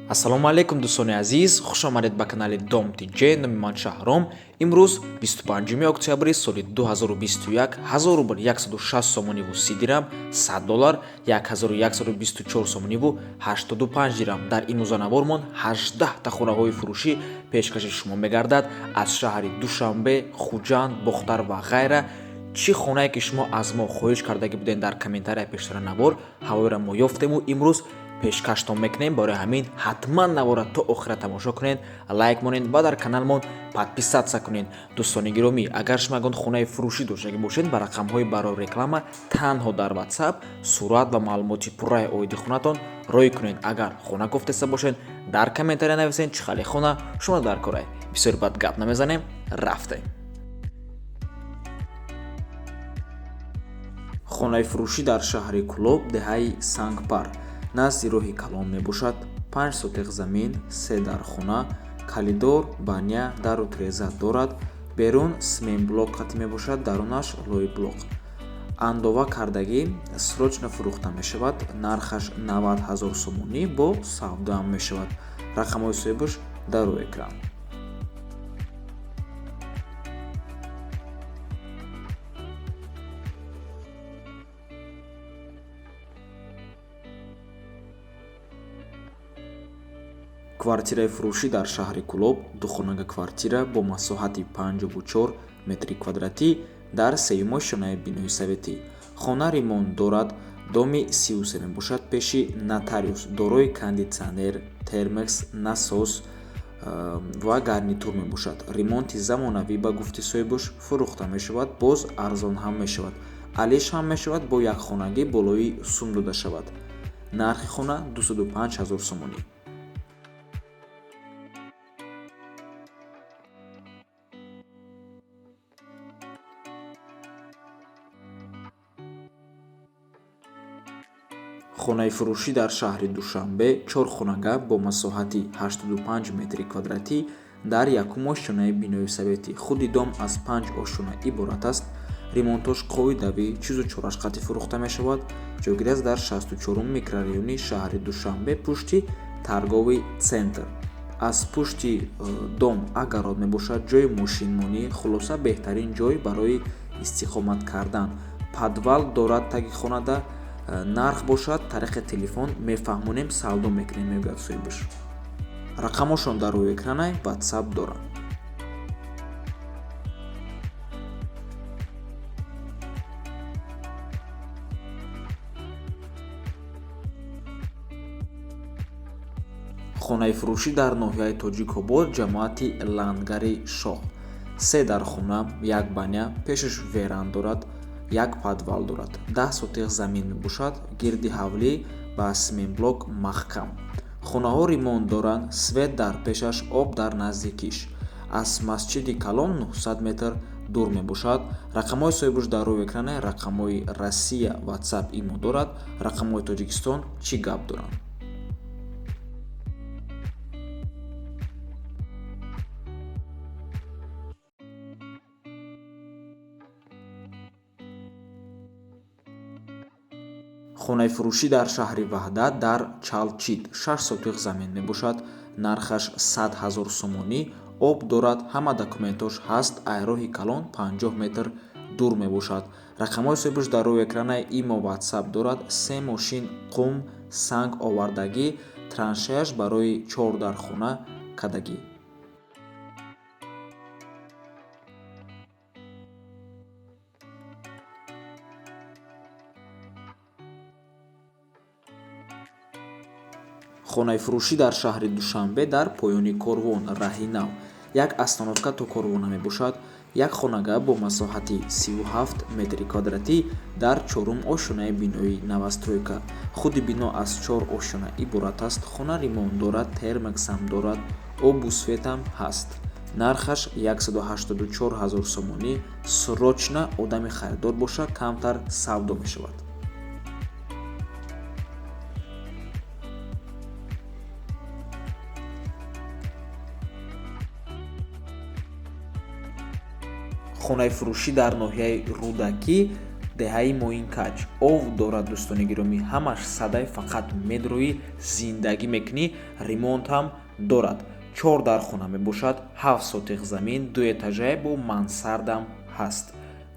Ассалому алайкум, дӯстони азиз, хуш омадед ба канали Дом ТЖ. Номи ман Шаҳром. Имрӯз 25 октябри соли 2021, 1000 рубл 160 сомониву 30 дирам, 100 доллар 1124 сомониву 85 дирам. Дар имрӯза 18 та хонаҳои фурӯшӣ пешкаши шумо мегардад аз шаҳри Душанбе, Хуҷанд, Бохтар ва ғайра. Чӣ хонае ки шумо аз мо хоҳиш кардагӣ будем дар комментария пештара навор, ҳавоиро мо ёфтему имрӯз пешкаштон мекунем. Барои ҳамин ҳатман навора то охира тамошо кунед, лайк монед ва дар каналмон подписаться кунед. Дӯстони гиромӣ, агар шумо ягон хонаи фурӯшӣ доштагӣ бошед, ба рақамҳои барои реклама танҳо дар WhatsApp сурат ва маълумоти пурраи оиди хонатон рой кунед. Агар хона гуфтеста бошед, дар комментария нависед, чӣ хеле хона шумо дар корай. Бисёр бад гап намезанем, рафтем. Хонаи фурӯшӣ дар шаҳри Кӯлоб, деҳаи Сангпар, назди роҳи калон мебошад. 5 сотиқ замин, се дархона, калидор, баня, дару тиреза дорад. Берун сменблок қатӣ мебошад, дарунаш лойблок андова кардагӣ. Срочно фурӯхта мешавад. Нархаш 90 ҳазор сомонӣ, бо савдоам мешавад. Рақамҳои соҳибаш дар рӯи экран. Квартираи фурӯшӣ дар шаҳри Кӯлоб, духонага квартира бо масоҳати 54 метри квадратӣ дар сеюм ошёнаи бинои советӣ. Хона ремонт дорад, доми 33 мебошад, пеши нотариус. Дорои кондитсионер, термекс, насос ва гарнитур мебошад. Ремонти замонавӣ, ба гуфти соҳибош, фурӯхта мешавад, боз арзон ҳам мешавад, алиш ҳам мешавад, бо якхонагӣ болои сум дода шавад. Нархи хона 205 ҳазор сомонӣ. Хонаи фурӯшӣ дар шаҳри Душанбе, чорхонага бо масоҳати 85 метри квадратӣ дар якум ошёнаи бинои советӣ. Худи дом аз панҷ ошёна иборат аст. Ремонтош қоидавӣ, чизу чораш қатъи фурӯхта мешавад. Ҷойгир аст дар 64-ум микрорайони шаҳри Душанбе, пушти торговый центр. Аз пушти дом огород мебошад, ҷои мошинмонӣ, хулоса, беҳтарин ҷой барои истиқомат кардан. Подвал дорад таги хонада. Нарх бошад, тариқи телефон мефаҳмонем, савдо мекунем, мегӯяд соҳибаш. Рақамошон дар рӯи экранай, WhatsApp доранд. Хонаи фурӯшӣ дар ноҳияи Тоҷикобод, ҷамоати Лангари Шоҳ, се дархона, як баня, пешаш веранд дорад, як подвал дорад. 10 сотиқ замин мебошад. Гирди ҳавлӣ ба сменблок маҳкам. Хонаҳо ремонт доранд, свет дар пешаш, об дар наздикиш. Аз масҷиди калон 900 метр дур мебошад. Рақамҳои соҳибаш дар рӯи экране. Рақамҳои Россия, WhatsApp, имо дорад. Рақамҳои Тоҷикистон чӣ гап доранд? Хонаи фурӯшӣ дар шаҳри Ваҳдат, дар Чалчит, 6 сотиқ замин мебошад. Нархаш 100 ҳазор сомонӣ. Об дорад, ҳама документош ҳаст. Айроҳи калон 50 метр дур мебошад. Рақамҳои соҳибаш дар рӯи экранаи, имо, WhatsApp дорад. Се мошин қум, санг овардагӣ, траншеяш барои чор дархона кардагӣ. Хонаи фурӯшӣ дар шаҳри Душанбе, дар поёни корвон, раҳи нав, як остановка то корвона мебошад. Як хонага бо масоҳати 37 метри квадратӣ дар чорум ошёнаи бинои новостройка. Худи бино аз чор ошёна иборат аст. Хона ремонт дорад, термексам дорад, обу светам ҳаст. Нархаш 184 ҳазор сомонӣ. Срочно одами харидор бошад, камтар савдо мешавад. Хонаи фурӯшӣ дар ноҳияи Рӯдакӣ, Деҳаи Моинкач. Ов дорад, дӯстони гиромӣ, ҳамаш садай, фақат медроӣ, зиндагӣ мекунӣ, ремонт ҳам дорад. 4 дархона мебошад, 7 сотих замин, 2 этажае бо мансардам ҳаст.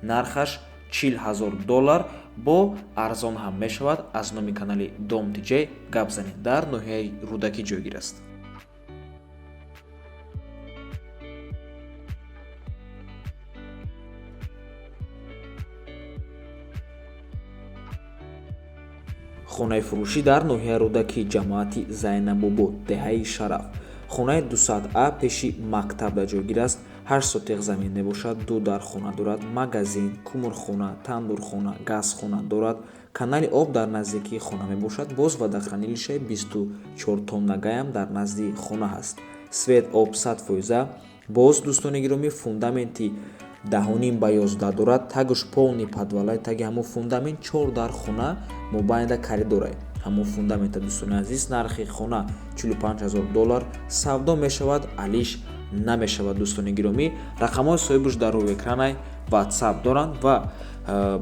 Нархаш $40,000, бо арзон ҳам мешавад. Аз номи канали Дом ТЖ гап занед. Дар ноҳияи Рӯдакӣ ҷойгир аст. Хонаи фурӯшӣ дар ноҳияи Рӯдакӣ, ҷамоати Зайнабобод, деҳаи Шараф. Хонаи 200А пеши мактабда ҷойгир аст. 8 сотих замин мебошад, 2 дархона дорад, магазин, кумурхона, тандурхона, газхона дорад. Канали об дар наздикии хона мебошад. Боз водохранилищаи 24 тоннагаям дар назди хона ҳаст. Свет, об 100%. Боз, дӯстони гиромӣ, фундаменти 10.5 ба 11 дорад. Тагуш полный подвалай, таги ҳамон фундамент 4 дархона мобайнда коридорай. Ҳамон фундамента, дӯстони азиз, нархи хона $45,000 савдо мешавад, алиш намешавад, дӯстони гиромӣ. Рақамҳои соҳибуш дар рӯи экранай, WhatsApp доранд ва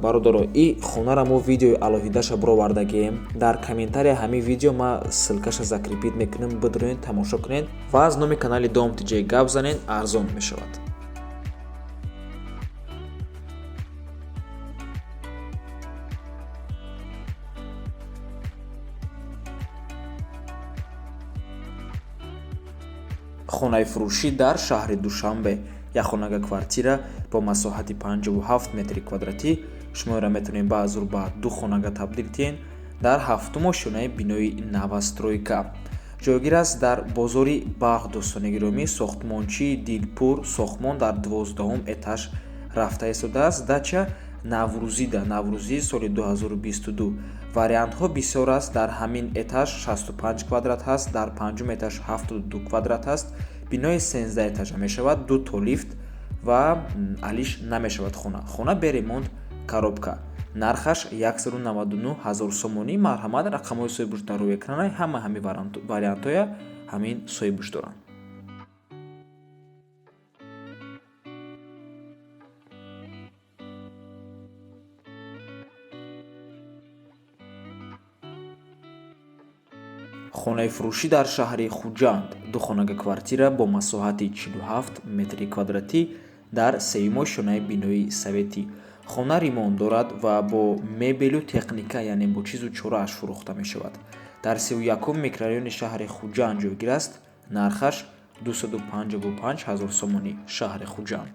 бародаро, и хонара мо видеои алоҳидаша бировардагием. Дар комментария ҳамин видео ма ссылкаша закрепить мекунем, бидроен, тамошо кунед ва аз номи канали Дом ТЖ гап занед, арзон мешавад. Хонаи фурӯшӣ дар шаҳри Душанбе, як хонага квартира бо масоҳати 57 метри квадратӣ. Шуморо метавонед ба азур ба 2 хонага табдил диҳед. Дар ҳафтум ошёнаи бинои новостройка ҷойгир аст, дар бозори Бағ, дӯстони гиромӣ. Сохтмончии Дилпур сохтмон дар 12 этаж рафта истодааст. Дача Наврӯзида, Наврӯзии соли 2022. Вариантҳо бисёр аст. Дар ҳамин этаж 65 квадрат ҳаст, дар панҷум этаж 72 квадрат ҳаст. Бинои 13 этажа мешавад, 2 то лифт ва алиш намешавад хона. Хона бе ремонт, коробка. Нархаш 199 000 сомонӣ. Марҳамат, рақамҳои соҳибуш дар рӯи экранай, ҳама ҳамин вариантҳоя ҳамин соҳибуш доранд. Хонаи фурӯшӣ дар шаҳри Хуҷанд, 2 хонага квартира бо масоҳати 47 метри квадратӣ дар сеюм ошёнаи бинои советӣ. Хона ремонт дорад ва бо мебелу техника, яъне бо чизу чорааш фурӯхта мешавад. Дар 31 микрорайони шаҳри Хуҷанд ҷойгир аст. Нархаш 255 000 сомонӣ. Шаҳри Хуҷанд.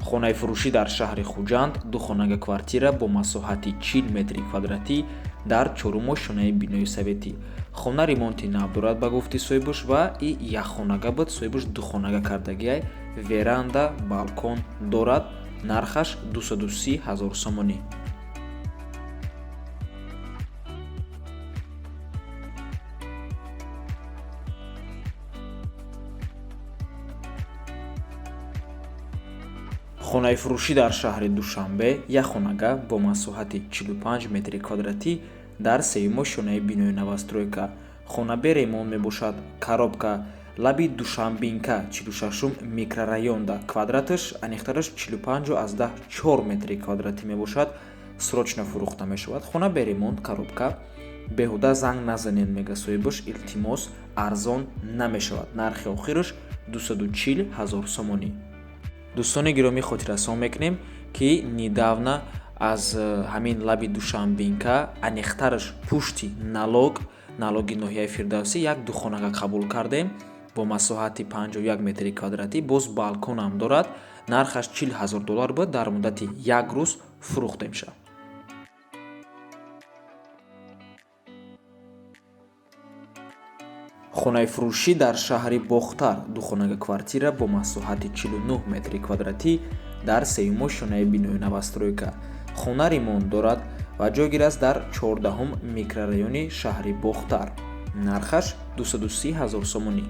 Хонаи фурӯшӣ дар шаҳри Хуҷанд, 2 хонага квартира бо масоҳати 40 метри квадратӣ дар чорум ошёнаи бинои советӣ. Хона ремонти нав дорад ба гуфти соҳибуш ва и як хонага буд, соҳибуш 2 хонага кардагиай, веранда, балкон дорад. Нархаш 230 000 сомонӣ. Хонаи фурӯшӣ дар шаҳри Душанбе, як хонага бо масоҳати 45 метри квадратӣ дар сеюм ошёнаи бинои новостройка. Хона бе ремонт мебошад, коробка, лаби Душанбинка, 46 микрорайонда. Квадраташ, аниқтараш 45,4 метри квадратӣ мебошад. Срочно фурӯхта мешавад. Хона бе ремонт, коробка. Беҳуда занг назанед, мега соҳибаш, илтимос, арзон намешавад. Нархи охираш 240 000 сомонӣ. Дӯстони гиромӣ, хотиррасон мекунем, ки недавно аз ҳамин лаби Душанбинка, аниқтараш пушти налог, налоги ноҳияи Фирдавсӣ, як духонага қабул кардем бо масоҳати 51 метри квадратӣ, боз балконам дорад. Нархаш $40,000 буд, дар муддати як рӯз фурӯхтем ша. Хонаи фурӯшӣ дар шаҳри Бохтар, духонага квартира бо масоҳати 49 метри квадратӣ дар сеюм ошёнаи бинои новостройка. Хона ремонт дорад ва ҷойгир аст дар 14 микрорайони шаҳри Бохтар. Нархаш 230 000 сомонӣ.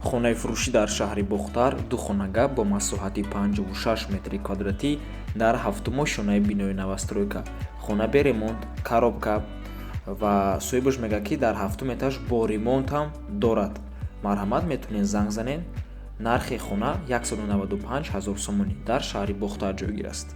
Хонаи фурӯшӣ дар шаҳри Бохтар, духонага бо масоҳати 56 метри квадратӣ дар ҳафтумо шонаи бинои новостройка. Хона бе ремонт, коробка ва соҳибаш мегӯяд, ки дар ҳафтум этаж бо ремонт ҳам дорад. Марҳамат, метавонед занг занед. Нархи хона 195 ҳазор сомонӣ, дар шаҳри Бохтар ҷойгир аст.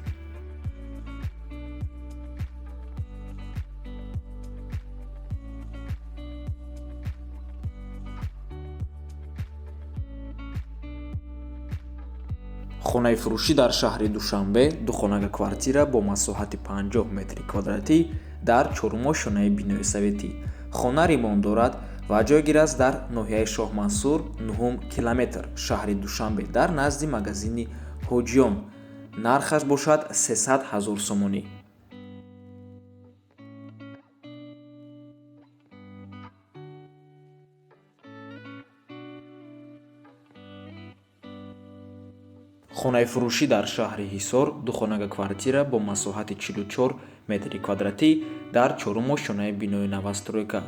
Хонаи фурӯшӣ дар шаҳри Душанбе, духонага квартира бо масоҳати 50 метри квадратӣ дар чорумошонаи бинои советӣ. Хона ремонт дорад ва ҷойгир аст дар ноҳияи Шоҳмансур, 9 километр, шаҳри Душанбе, дар назди магазини Ҳоҷиён. Нархаш бошад 300 ҳазор сомонӣ. Хонаи фурӯшӣ дар шаҳри Ҳисор, духонага квартира бо масоҳати 44 метри квадратӣ дар чорумошонаи бинои новостройка.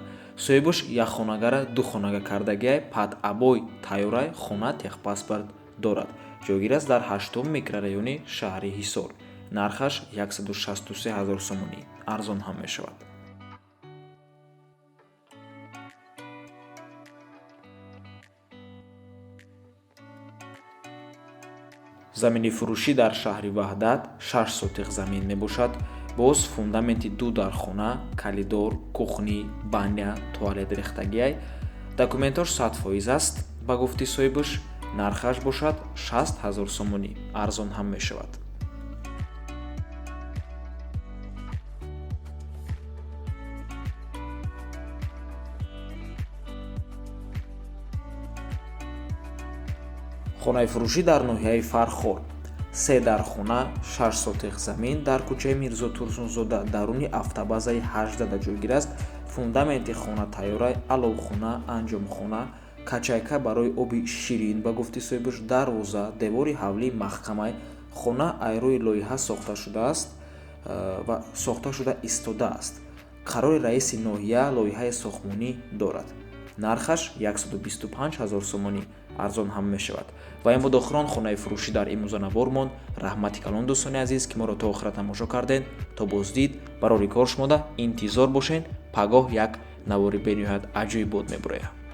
Соҳибаш якхонагара духонага кардагиай, под обой тайёрай, хона техпаспорт дорад. Ҷойгир аст дар ҳаштум микрорайони шаҳри Ҳисор. Нархаш 163 ҳазор сомонӣ, арзон ҳам мешавад. Замини фурӯшӣ дар шаҳри Ваҳдат, 6 сотих замин мебошад. Боз фундаменти ду дархона, коридор, кухни, баня, туалет рехтагиай. Документош 100% аст, ба гуфти соҳибаш. Нархаш бошад 60 ҳазор сомонӣ, арзон ҳам мешавад. Хонаи фурӯшӣ дар ноҳияи Фархор, се дархона, 6 сотих замин дар кӯчаи Мирзо Турсунзода, даруни автобазаи 18 ҷойгир аст. Фундаменти хона тайёрай, аловхона, анҷомхона, качайка барои оби ширин, ба гуфти соҳибаш, дарвоза, девори ҳавлии маҳкамай. Хона айрӯи лоиҳа сохта шудааст ва сохта шуда истодааст. Қарори раиси ноҳия лоиҳаи сохтмонӣ дорад. Нархаш 125 ҳазор сомонӣ, арзон ҳам мешавад. Ва ин буд охирон хонаи фурӯшӣ дар имрӯза навормон. Раҳмати калон, дӯстони азиз, ки моро то охира тамошо кардед. То боздид, барори кор шумода интизор бошед. Пагоҳ як навори бениҳоят аҷоибот мебурояд.